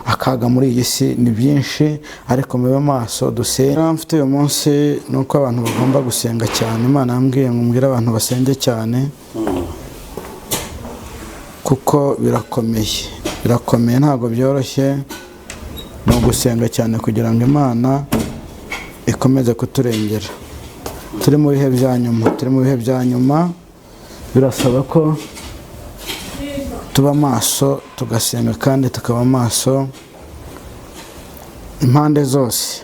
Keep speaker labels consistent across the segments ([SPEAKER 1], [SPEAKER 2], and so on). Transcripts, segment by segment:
[SPEAKER 1] Akaga muri iyi si ni byinshi, ariko mube maso, dusenge. Mfite uyu munsi ni uko abantu bagomba gusenga cyane. Imana yambwiye ngo mbwire abantu basenge cyane, kuko birakomeye, birakomeye, ntabwo byoroshye. Ni ugusenga cyane kugira ngo Imana ikomeze kuturengera. Turi mu bihe bya nyuma, turi mu bihe bya nyuma. Birasaba ko tuba maso, tugasenga kandi tukaba maso impande zose.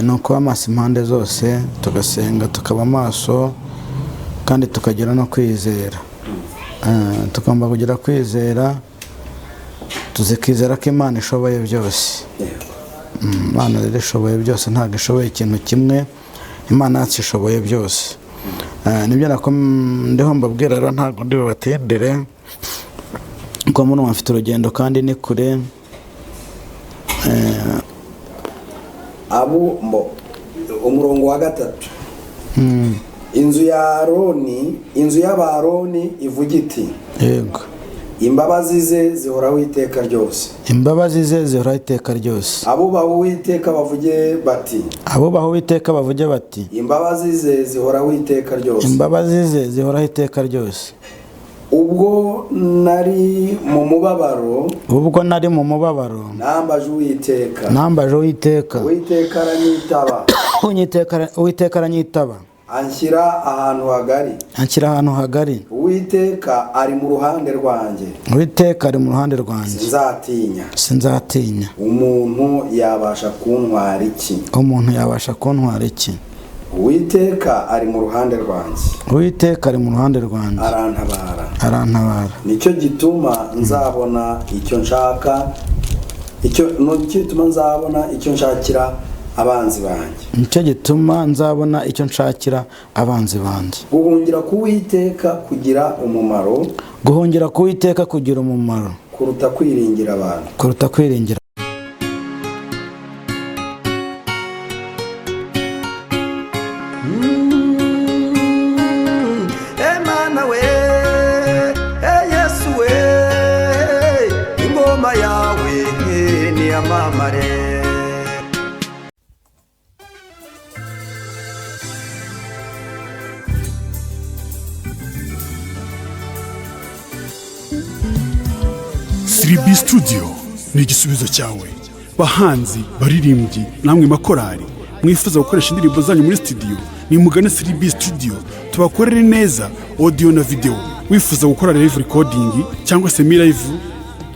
[SPEAKER 1] Ni ukuba maso impande zose, tugasenga, tukaba maso kandi tukagira no kwizera. Tugomba kugira kwizera, tuzikizera ko Imana ishoboye byose. Imana rero ishoboye byose, ntabwo ishoboye ikintu kimwe. Imana yacu ishoboye byose. Nibyo nako ndiho mbabwira. Rero ntabwo ndi bubatindire, kuko muri mfite urugendo kandi ni kure.
[SPEAKER 2] Abo mbo umurongo wa 3: Inzu ya Aroni, inzu y'Abaroni ivuga iti: "Imbabazi ze zihoraho iteka ryose."
[SPEAKER 1] Imbabazi ze zihoraho iteka ryose.
[SPEAKER 2] Abubaha Uwiteka bavuge bati:
[SPEAKER 1] Abubaha Uwiteka bavuge bati:
[SPEAKER 2] "Imbabazi ze zihoraho iteka ryose."
[SPEAKER 1] Imbabazi ze zihoraho iteka ryose.
[SPEAKER 2] Ubwo nari mu mubabaro,
[SPEAKER 1] Ubwo nari mu mubabaro,
[SPEAKER 2] nambaje Uwiteka,
[SPEAKER 1] nambaje Uwiteka,
[SPEAKER 2] Uwiteka aranyitaba,
[SPEAKER 1] Uwiteka aranyitaba,
[SPEAKER 2] anshyira ahantu hagari.
[SPEAKER 1] Anshyira ahantu hagari.
[SPEAKER 2] Uwiteka ari mu ruhande rwanjye,
[SPEAKER 1] Uwiteka ari mu ruhande rwanjye,
[SPEAKER 2] sinzatinya.
[SPEAKER 1] Sinzatinya.
[SPEAKER 2] Umuntu yabasha kuntwara iki?
[SPEAKER 1] Umuntu yabasha kuntwara iki?
[SPEAKER 2] Uwiteka ari mu ruhande rwanjye,
[SPEAKER 1] Uwiteka ari mu ruhande rwanjye,
[SPEAKER 2] arantabara.
[SPEAKER 1] Arantabara.
[SPEAKER 2] Nicyo gituma nzabona icyo nshaka, icyo nicyo gituma nzabona icyo nshakira abanzi banjye.
[SPEAKER 1] Nicyo gituma nzabona icyo nshakira abanzi banjye.
[SPEAKER 2] Guhungira ku Uwiteka kugira umumaro,
[SPEAKER 1] Guhungira ku Uwiteka kugira umumaro,
[SPEAKER 2] kuruta kwiringira abantu.
[SPEAKER 1] Kuruta kwiringira.
[SPEAKER 2] Emana we, Yesu we, ingoma yawe niyamamare.
[SPEAKER 3] 3B Studio ni igisubizo cyawe. Bahanzi, baririmbyi, namwe makorari mwifuza gukoresha indirimbo zanyu muri studio, nimugane 3B Studio tubakorere neza audio na video. Wifuza gukora live recording cyangwa se mi live,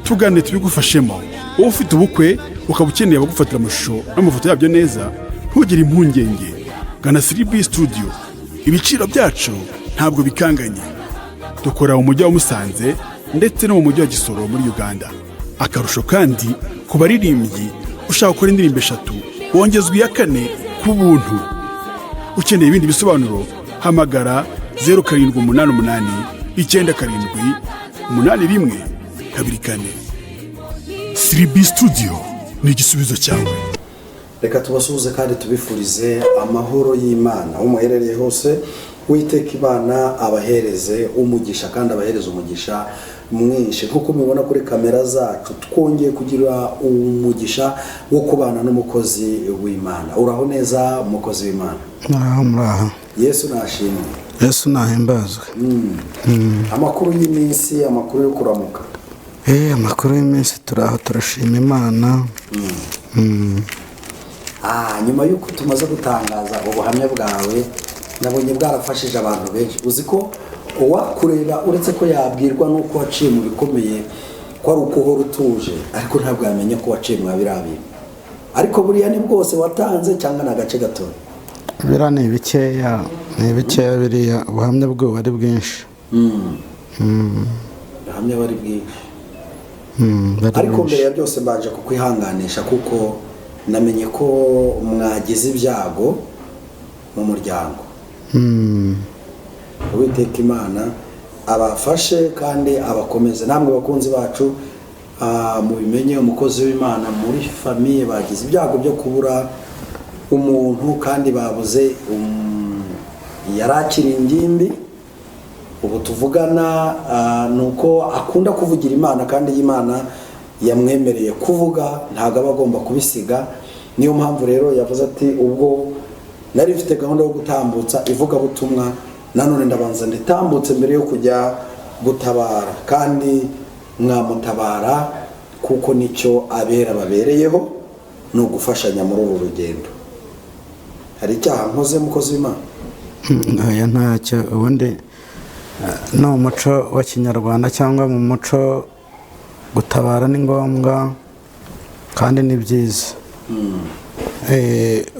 [SPEAKER 3] tugane tubigufashemo. Wowe ufite ubukwe ukaba ukeneye abagufatira amashusho n'amafoto yabyo neza, ntugire impungenge, gana 3B Studio. Ibiciro byacu ntabwo bikanganye. Dukora mu mujyi wa Musanze ndetse no mu mujyi wa Gisoro muri Uganda. Akarusho kandi, ku baririmbyi ushaka gukora indirimbo eshatu wongezwa iya kane ku buntu. Ukeneye ibindi bisobanuro, hamagara 0788978124. 3B Studio ni igisubizo cyawe.
[SPEAKER 2] Reka tubasuhuze kandi tubifurize amahoro y'Imana aho muherereye hose. Uwiteka Imana abahereze umugisha kandi abahereze umugisha mwinshi. Nk'uko mubibona kuri kamera zacu, twongeye kugira umugisha wo kubana n'umukozi w'Imana. Uraho neza, umukozi w'Imana?
[SPEAKER 1] Muraho, muraho.
[SPEAKER 2] Yesu nashimwe.
[SPEAKER 1] Yesu nahimbazwe.
[SPEAKER 2] Amakuru y'iminsi, amakuru yo kuramuka?
[SPEAKER 1] Amakuru y'iminsi, turaho, turashima Imana.
[SPEAKER 2] Nyuma y'uko tumaze gutangaza ubuhamya bwawe, nabonye bwarafashije abantu benshi. Uzi ko uwakureba, uretse ko yabwirwa n'uko waciye mu bikomeye, ko ari uko uhora utuje, ariko ntabwo yamenya ko waciye mwa biriya bintu. Ariko buriya ni bwose watanze cyangwa ni agace gato?
[SPEAKER 1] Biriya ni ibikeya, ni ibikeya. Biriya ubuhamya bwo ari bwinshi.
[SPEAKER 2] Ubuhamya bari bwinshi.
[SPEAKER 1] Bari
[SPEAKER 2] Ariko
[SPEAKER 1] bwinshi.
[SPEAKER 2] mbere ya byose mbanje kukwihanganisha, kuko namenye ko mwagize ibyago mu muryango. Uwiteka Imana abafashe kandi abakomeze. Namwe bakunzi bacu, mubimenye, umukozi w'Imana muri famille bagize ibyago byo kubura umuntu, kandi babuze yari akiri ingimbi. Ubu tuvugana, ni uko akunda kuvugira Imana, kandi Imana yamwemereye kuvuga ntabwo aba agomba kubisiga. Niyo mpamvu rero yavuze ati ubwo nari mfite gahunda yo gutambutsa ivugabutumwa, nanone ndabanza nditambutse mbere yo kujya gutabara. Kandi mwamutabara kuko nicyo abera babereyeho, ni ugufashanya muri uru rugendo. Hari icyaha nkoze, mukozi w'Imana?
[SPEAKER 1] Oya, ntacyo. Ubundi no mu muco wa Kinyarwanda cyangwa mu muco, gutabara ni ngombwa kandi ni byiza.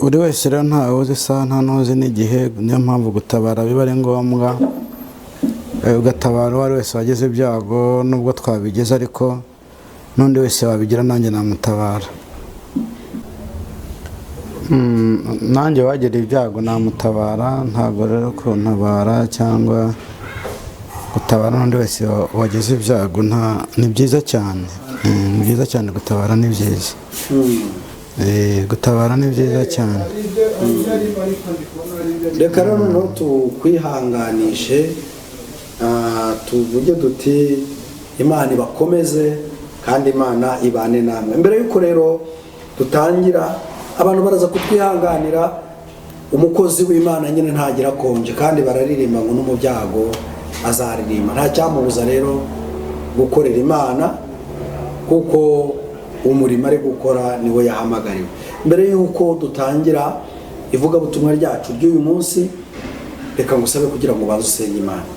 [SPEAKER 1] Buri wese rero ntawe uzi isaha, nta n'uzi n'igihe. Niyo mpamvu gutabara biba ari ngombwa. Ugatabara uwo ari wese wagize ibyago, nubwo twabigeze ariko n'undi wese wabigira nanjye namutabara. Nanjye wagira ibyago namutabara. Ntabwo rero kuntabara cyangwa gutabara n'undi wese wagize ibyago ni byiza cyane. Ni byiza cyane, gutabara ni byiza. Gutabara ni byiza cyane.
[SPEAKER 2] Reka rero noneho tukwihanganishe, tuvuge duti Imana ibakomeze kandi Imana ibane namwe. Mbere y'uko rero dutangira, abantu baraza kutwihanganira, umukozi w'Imana nyine ntagira konje, kandi bararirimba ngo no mu byago azaririmba. Nta cyamubuza rero gukorera Imana, kuko umurimo ari gukora niwo yahamagariwe. Mbere y'uko dutangira ivugabutumwa ryacu ry'uyu munsi, reka ngusabe kugira ngo ubanze usenge Imana.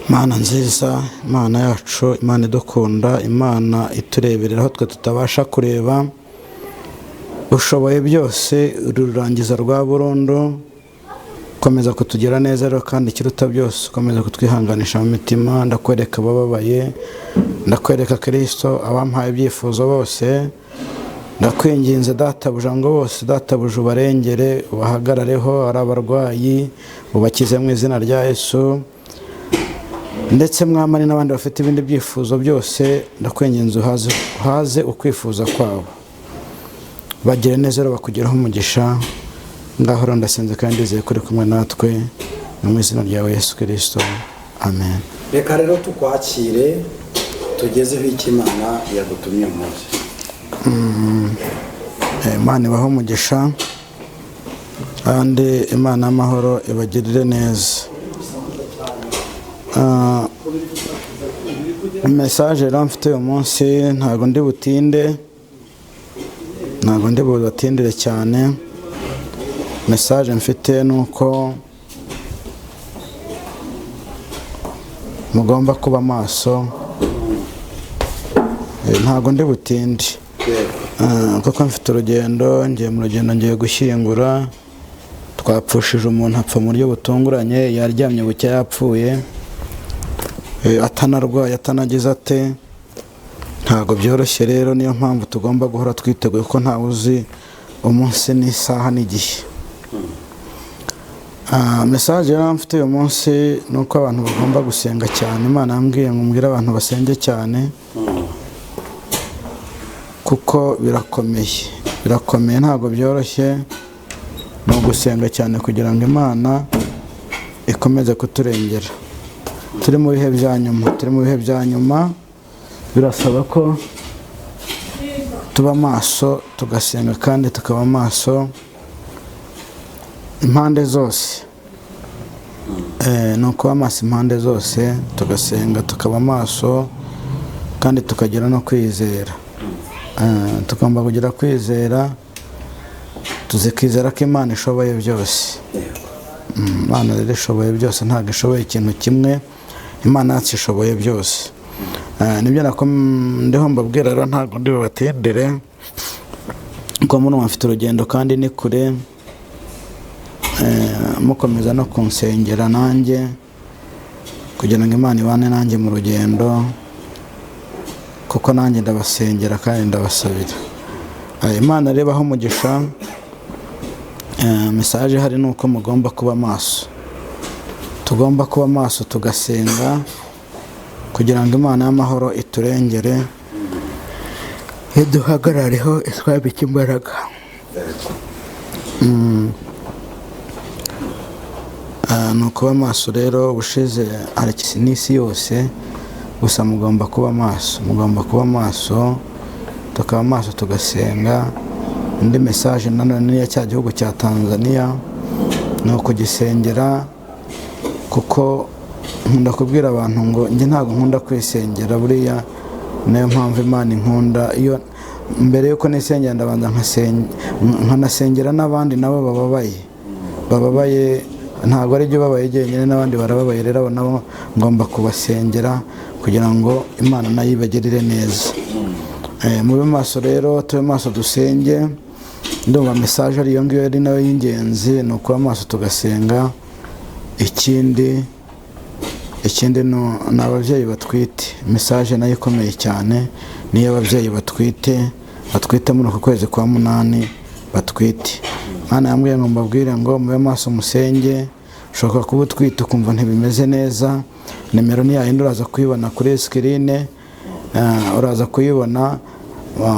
[SPEAKER 1] Imana nziza, Imana yacu, Imana idukunda, Imana itureberera aho twe tutabasha kureba, ushoboye byose, ururangiza rwa burundu, komeza kutugira neza rero, kandi ikiruta byose ukomeza kutwihanganisha mu mitima. Ndakwereka abababaye, ndakwereka Kirisito abampaye ibyifuzo bose. Ndakwinginze databuja ngo bose databuja ubarengere, ubahagarareho, ari abarwayi ubakize mu izina rya Yesu, ndetse mwamani n'abandi bafite ibindi byifuzo byose, ndakwinginze uhaze ukwifuza kwabo, bagire neza rero, bakugeraho umugisha. Ngaho rero ndasenze kandi ndizeye ko uri kumwe natwe, ni mu izina ryawe Yesu Kirisito, amen.
[SPEAKER 2] Reka rero tukwakire, tugezeho icyo Imana yagutumye umunsi.
[SPEAKER 1] Imana ibahe umugisha kandi Imana y'amahoro ibagirire neza. Message rero mfite uyu munsi, ntabwo ndi butinde, ntabwo ndi bubatindire cyane. Message mfite ni uko mugomba kuba maso. Ntabwo ndi butinde kuko mfite urugendo, ngiye mu rugendo, ngiye gushyingura. Twapfushije umuntu apfa mu buryo butunguranye, yaryamye bucya yapfuye, atanarwaye, atanagize ate. Ntabwo byoroshye rero, niyo mpamvu tugomba guhora twiteguye kuko ntawe uzi umunsi n'isaha n'igihe. Message rero mfite uyu munsi ni uko abantu bagomba gusenga cyane. Imana yambwiye ngo mbwire abantu basenge cyane kuko birakomeye, birakomeye, ntabwo byoroshye. Ni ugusenga cyane kugira ngo Imana ikomeze kuturengera. Turi mu bihe bya nyuma, turi mu bihe bya nyuma, birasaba ko tuba maso tugasenga kandi tukaba maso impande zose. Ni ukuba maso impande zose, tugasenga, tukaba maso kandi tukagira no kwizera. Tugomba kugira kwizera, tuzikizera ko Imana ishoboye byose. Imana rero ishoboye byose, ntabwo ishoboye ikintu kimwe, Imana yacu ishoboye byose. Nibyo nako ndiho mbabwira rero, ntabwo ndi bubatindire kuko muri mfite urugendo kandi ni kure. Mukomeza no kunsengera nanjye kugira ngo Imana ibane nanjye mu rugendo, kuko nanjye ndabasengera kandi ndabasabira. Imana rero ibahe umugisha. Message ihari ni uko mugomba kuba maso, tugomba kuba maso tugasenga kugira ngo Imana y'amahoro iturengere, iduhagarareho, itwambike imbaraga. Ni ukuba maso rero. Ubushize n'isi yose Gusa mugomba kuba maso, mugomba kuba maso, tukaba maso tugasenga. Indi message nanone ni iya cya gihugu cya Tanzania, ni ukugisengera, kuko nkunda kubwira abantu ngo njye ntabwo nkunda kwisengera, buriya niyo mpamvu Imana inkunda. Iyo mbere yuko nisengera ndabanza nkanasengera n'abandi nabo bababaye, bababaye ntabwo ari byo babaye jyenyine, n'abandi barababaye. Rero abo nabo ngomba kubasengera kugira ngo Imana nayo ibagirire neza. Mube maso rero, tube maso dusenge. Ndumva message ari iyo ngiyo, ari nayo y'ingenzi, ni ukuba maso tugasenga. Ikindi ni ababyeyi batwite. Message nayo ikomeye cyane ni iy'ababyeyi batwite, batwite muri uku kwezi kwa munani batwite. Imana yambwiye ngo mbabwire ngo mube maso musenge. Ushobora kuba utwite ukumva ntibimeze neza, nimero ni yayindi uraza kuyibona kuri screen, uraza kuyibona,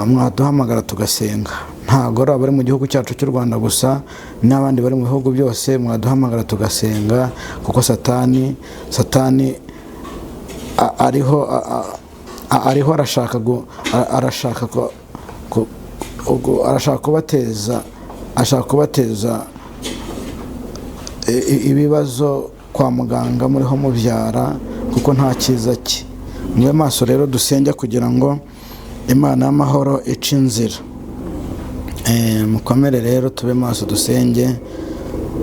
[SPEAKER 1] mwaduhamagara tugasenga. Ntabwo ari abari mu gihugu cyacu cy'u Rwanda gusa, n'abandi bari mu bihugu byose mwaduhamagara tugasenga, kuko satani ariho ariho arashaka arashaka arashaka kubateza, ashaka kubateza ibibazo kwa muganga muriho mubyara, kuko nta cyiza cye. Mube maso rero dusenge kugira ngo Imana y'amahoro ice inzira. Mukomere rero, tube maso dusenge,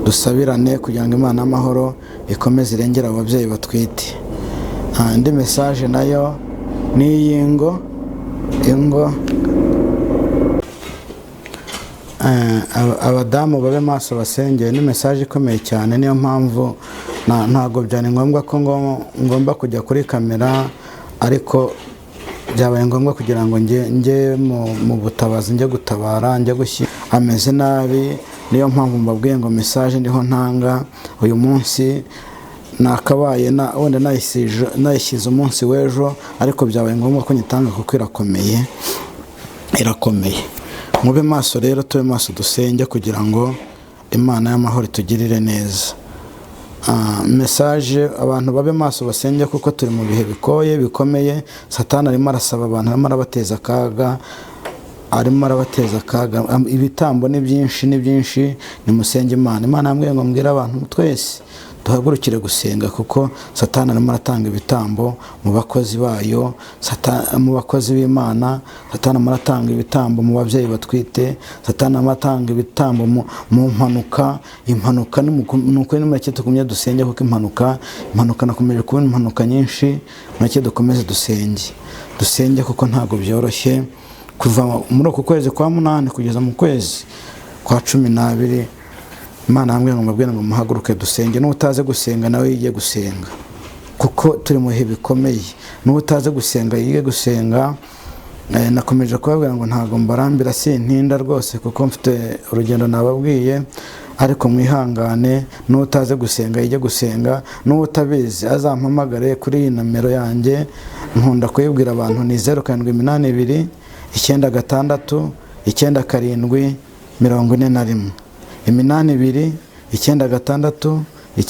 [SPEAKER 1] dusabirane kugira ngo Imana y'amahoro ikomeze irengere ababyeyi batwite. Indi message nayo ni iy'ingo, ingo. Abadamu babe maso basenge, ni message ikomeye cyane. Niyo mpamvu ntabwo byari ngombwa ko ngomba kujya kuri kamera, ariko byabaye ngombwa kugira ngo njye mu butabazi, njye gutabara, njye gushyira ameze nabi. Niyo mpamvu mbabwiye ngo message ndiho ntanga uyu munsi nakabaye wenda nayishyize umunsi w'ejo, ariko byabaye ngombwa ko nyitanga kuko irakomeye, irakomeye. Mube maso rero, tube maso dusenge kugira ngo Imana y'amahoro itugirire neza. Message, abantu babe maso basenge, kuko turi mu bihe bikoye bikomeye. Satani arimo arasaba abantu, arimo arabateza akaga, arimo arabateza akaga. Ibitambo ni byinshi, ni byinshi. Nimusenge Imana. Imana yambwiye ngo mbwire abantu twese duhagurukire gusenga, kuko Satani arimo aratanga ibitambo mu bakozi bayo, mu bakozi b'Imana. Satani arimo aratanga ibitambo mu babyeyi batwite. Satani arimo aratanga ibitambo mu mpanuka. Impanuka ni ukuri, nimureke tugumye dusenge, kuko impanuka nakomeje kubona impanuka nyinshi. Mureke dukomeze dusenge, dusenge, kuko ntabwo byoroshye kuva muri uku kwezi kwa munani kugeza mu kwezi kwa 12. Imana yambwiye ngo mbabwire ngo muhaguruke dusenge. N'utazi gusenga nawe yige gusenga, kuko turi mu bihe bikomeye. N'utazi gusenga yige gusenga. Nakomeje kubabwira ngo ntabwo mbarambira, sintinda rwose, kuko mfite urugendo nababwiye, ariko mwihangane. N'utazi gusenga yige gusenga, n'utabizi azampamagare kuri iyi nomero yanjye nkunda kuyibwira abantu, ni 0782 96 97 41, 82 96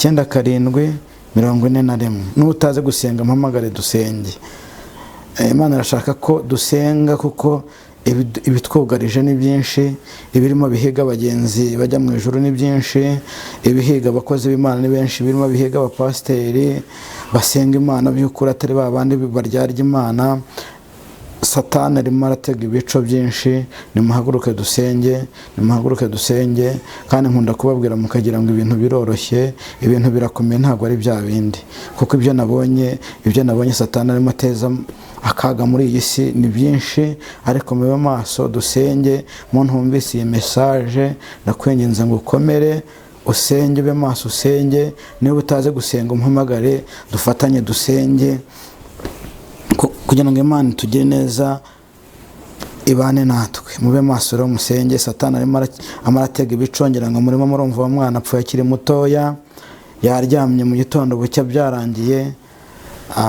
[SPEAKER 1] 97 41. N'utazi gusenga mpamagare dusenge. Imana irashaka ko dusenga, kuko ibitwugarije ni byinshi, ibirimo bihiga abagenzi bajya mu ijuru ni byinshi, ibihiga abakozi b'Imana ni benshi, ibirimo bihiga abapasiteri basenga Imana by'ukuri atari ba bandi baryarya Imana. Satani arimo aratega ibico byinshi. Nimuhaguruke dusenge, nimuhaguruke dusenge. Kandi nkunda kubabwira mukagira ngo ibintu biroroshye, ibintu birakomeye, ntabwo ari bya bindi, kuko ibyo nabonye Satani arimo ateza akaga muri iyi si ni byinshi. Ariko mube maso dusenge. Muntu wumvise iyi message, ndakwinginze ngo ukomere usenge, ube maso usenge. Niba utazi gusenga umpamagare dufatanye dusenge, kugira ngo Imana itugire neza, ibane natwe. Mube maso rero musenge. Satani arimo aratega ibico, ngira ngo murimo murumva uwo mwana apfuye akiri mutoya, yaryamye mu gitondo bucya byarangiye.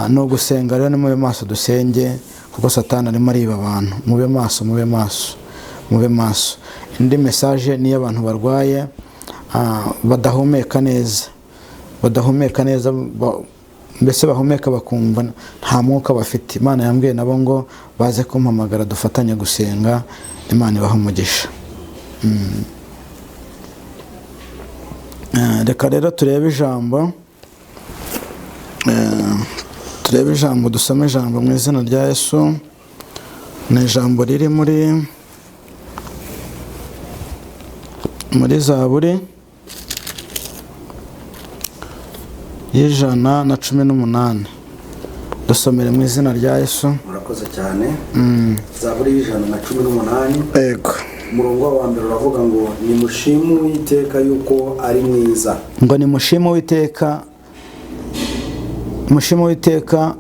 [SPEAKER 1] Ni ugusenga rero, ni mube maso dusenge, kuko Satani arimo ariba abantu. Mube maso, mube maso, mube maso. Indi message ni iy'abantu barwaye, badahumeka neza, badahumeka neza. mbese bahumeka bakumva nta mwuka bafite. Imana yambwiye nabo ngo baze kumpamagara dufatanye gusenga. Imana ibaha umugisha. Reka rero turebe ijambo, turebe ijambo, dusome ijambo mu izina rya Yesu. Ni ijambo riri muri Zaburi y'118. Dusomere mu izina rya Yesu.
[SPEAKER 2] Murakoze cyane. Zaburi y'118.
[SPEAKER 1] Yego.
[SPEAKER 2] Umurongo wa mbere uravuga ngo nimushime Uwiteka yuko ari mwiza.
[SPEAKER 1] Ngo nimushime Uwiteka, mushime Uwiteka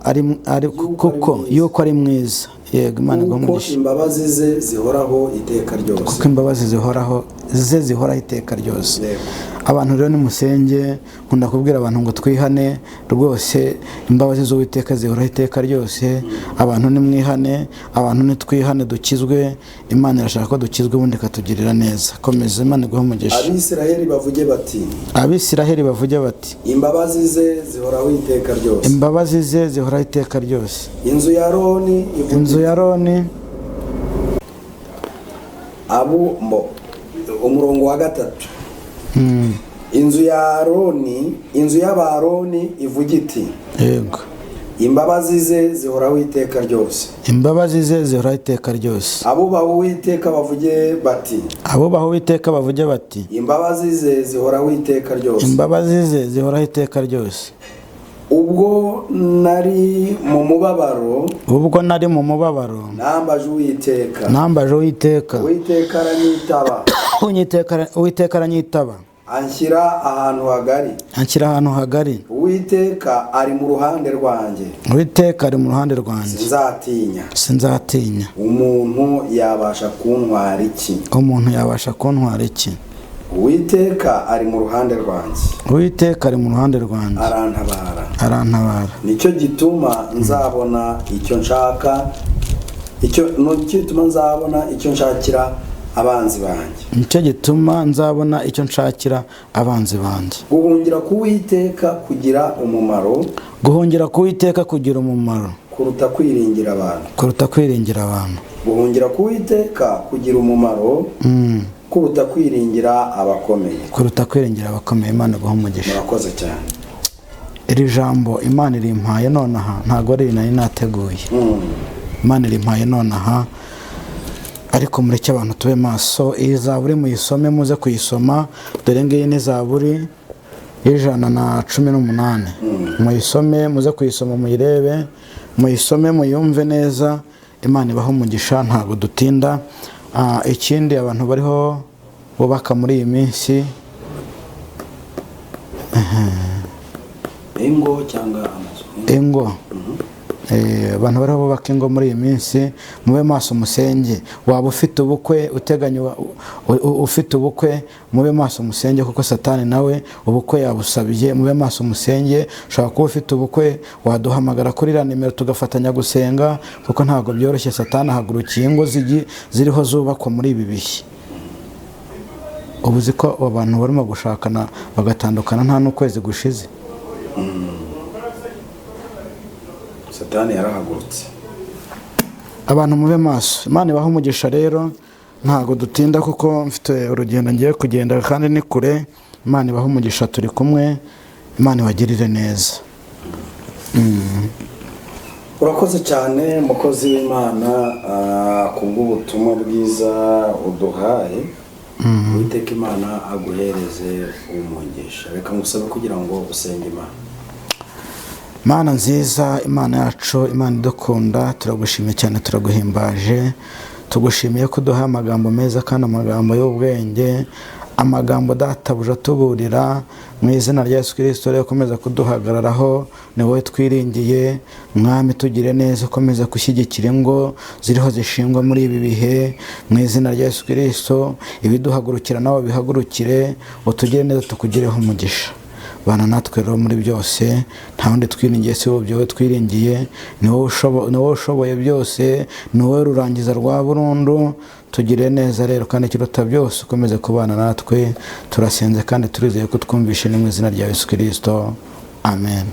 [SPEAKER 1] ari kuko yuko ari mwiza. Yego, Imana iguhe
[SPEAKER 2] Kuko
[SPEAKER 1] umugisha.
[SPEAKER 2] imbabazi ze zihoraho iteka ryose.
[SPEAKER 1] Kuko imbabazi zihoraho ze zihoraho iteka ryose.
[SPEAKER 2] Yego.
[SPEAKER 1] Abantu rero nimusenge, nkunda kubwira abantu ngo twihane rwose, imbabazi z'Uwiteka zihoraho iteka ryose. Abantu nimwihane, abantu nitwihane dukizwe. Imana irashaka ko dukizwe ubundi ikatugirira neza. Komeza, Imana iguhe umugisha.
[SPEAKER 2] Abisiraheli bavuge bati,
[SPEAKER 1] Abisiraheli bavuge bati,
[SPEAKER 2] imbabazi ze zihoraho iteka ryose.
[SPEAKER 1] Imbabazi ze zihoraho iteka ryose.
[SPEAKER 2] Inzu ya Aroni ivuge
[SPEAKER 1] Inzu ya Aroni.
[SPEAKER 2] Abo mbo umurongo wa gatatu. Inzu ya Aroni, inzu y'Abaroni ivuga iti,
[SPEAKER 1] Yego.
[SPEAKER 2] imbabazi ze zihoraho iteka ryose.
[SPEAKER 1] Imbabazi ze zihoraho iteka ryose.
[SPEAKER 2] Abubaha Uwiteka bavuge bati,
[SPEAKER 1] Abubaha Uwiteka bavuge bati,
[SPEAKER 2] imbabazi ze zihoraho iteka ryose.
[SPEAKER 1] Imbabazi ze zihoraho iteka ryose.
[SPEAKER 2] Ubwo nari mu mubabaro,
[SPEAKER 1] Ubwo nari mu mubabaro,
[SPEAKER 2] nambaje Uwiteka,
[SPEAKER 1] nambaje Uwiteka,
[SPEAKER 2] Uwiteka aranyitaba,
[SPEAKER 1] Uwiteka aranyitaba,
[SPEAKER 2] anshyira ahantu hagari.
[SPEAKER 1] Anshyira ahantu hagari.
[SPEAKER 2] Uwiteka ari mu ruhande rwanjye,
[SPEAKER 1] Uwiteka ari mu ruhande rwanjye,
[SPEAKER 2] sinzatinya.
[SPEAKER 1] Sinzatinya.
[SPEAKER 2] Umuntu yabasha kuntwara iki?
[SPEAKER 1] Umuntu yabasha kuntwara iki?
[SPEAKER 2] Uwiteka ari mu ruhande rwanjye,
[SPEAKER 1] Uwiteka ari mu ruhande rwanjye,
[SPEAKER 2] arantabara.
[SPEAKER 1] Arantabara.
[SPEAKER 2] Nicyo gituma nzabona icyo nshaka, icyo nicyo gituma nzabona icyo nshakira abanzi banjye.
[SPEAKER 1] Nicyo gituma nzabona icyo nshakira abanzi banjye.
[SPEAKER 2] Guhungira ku Uwiteka kugira umumaro,
[SPEAKER 1] Guhungira ku Uwiteka kugira umumaro,
[SPEAKER 2] kuruta kwiringira abantu.
[SPEAKER 1] Kuruta kwiringira abantu.
[SPEAKER 2] Guhungira ku Uwiteka kugira umumaro, kuruta kwiringira abakomeye.
[SPEAKER 1] Kuruta kwiringira abakomeye. Imana iguhe umugisha.
[SPEAKER 2] Murakoze cyane.
[SPEAKER 1] Iri jambo Imana irimpaye nonaha, ntago ari nari nateguye. Imana irimpaye nonaha, ariko mureke abantu tube maso. Iyi zaburi muyisome, muze kuyisoma. Dore ngiyi ni zaburi y'118. Muyisome, muze kuyisoma, muyirebe, muyisome, muyumve neza. Imana ibahe umugisha, ntabwo dutinda. Ikindi abantu bariho bubaka muri iyi minsi,
[SPEAKER 2] ingo cyangwa amazu,
[SPEAKER 1] ingo. Abantu bariho bubaka ingo muri iyi minsi, mube maso musenge. Waba ufite ubukwe uteganya, ufite ubukwe, mube maso musenge, kuko Satani nawe ubukwe yabusabye. Mube maso musenge. Ushobora kuba ufite ubukwe, waduhamagara kuri iriya nimero tugafatanya gusenga, kuko ntabwo byoroshye. Satani ahagurukiye ingo ziriho zubakwa muri ibi bihe. Ubu uzi ko abantu barimo gushakana bagatandukana nta n'ukwezi gushize.
[SPEAKER 2] Satani yarahagurutse.
[SPEAKER 1] Abantu mube maso. Imana ibahe umugisha. Rero ntabwo dutinda kuko mfite urugendo ngiye kugenda kandi ni kure. Imana ibahe umugisha, turi kumwe. Imana ibagirire neza.
[SPEAKER 2] Urakoze cyane mukozi w'Imana, kubw'ubutumwa bwiza uduhaye. Uwiteka Imana aguhereze umugisha. Reka ngusabe kugira ngo usenge Imana.
[SPEAKER 1] Mana nziza, Imana yacu, Imana idukunda, turagushimiye cyane, turaguhimbaje. Tugushimiye ko uduha amagambo meza kandi amagambo y'ubwenge, amagambo databuja atuburira. Mu izina rya Yesu Kristo rero ukomeza kuduhagararaho, ni wowe twiringiye. Mwami tugire neza, ukomeza gushyigikira ingo ziriho zishingwa muri ibi bihe. Mu izina rya Yesu Kristo ibiduhagurukira nawe bihagurukire, utugire neza, tukugireho umugisha. Bana natwe rero muri byose, nta wundi twiringiye si wowe twiringiye, ni wowe ushoboye byose, ni wowe rurangiza rwa burundu. Tugire neza rero kandi ikiruta byose ukomeze kubana natwe. Turasenze kandi turizeye ko twumvishe, ni mu izina rya Yesu Kristo, amen.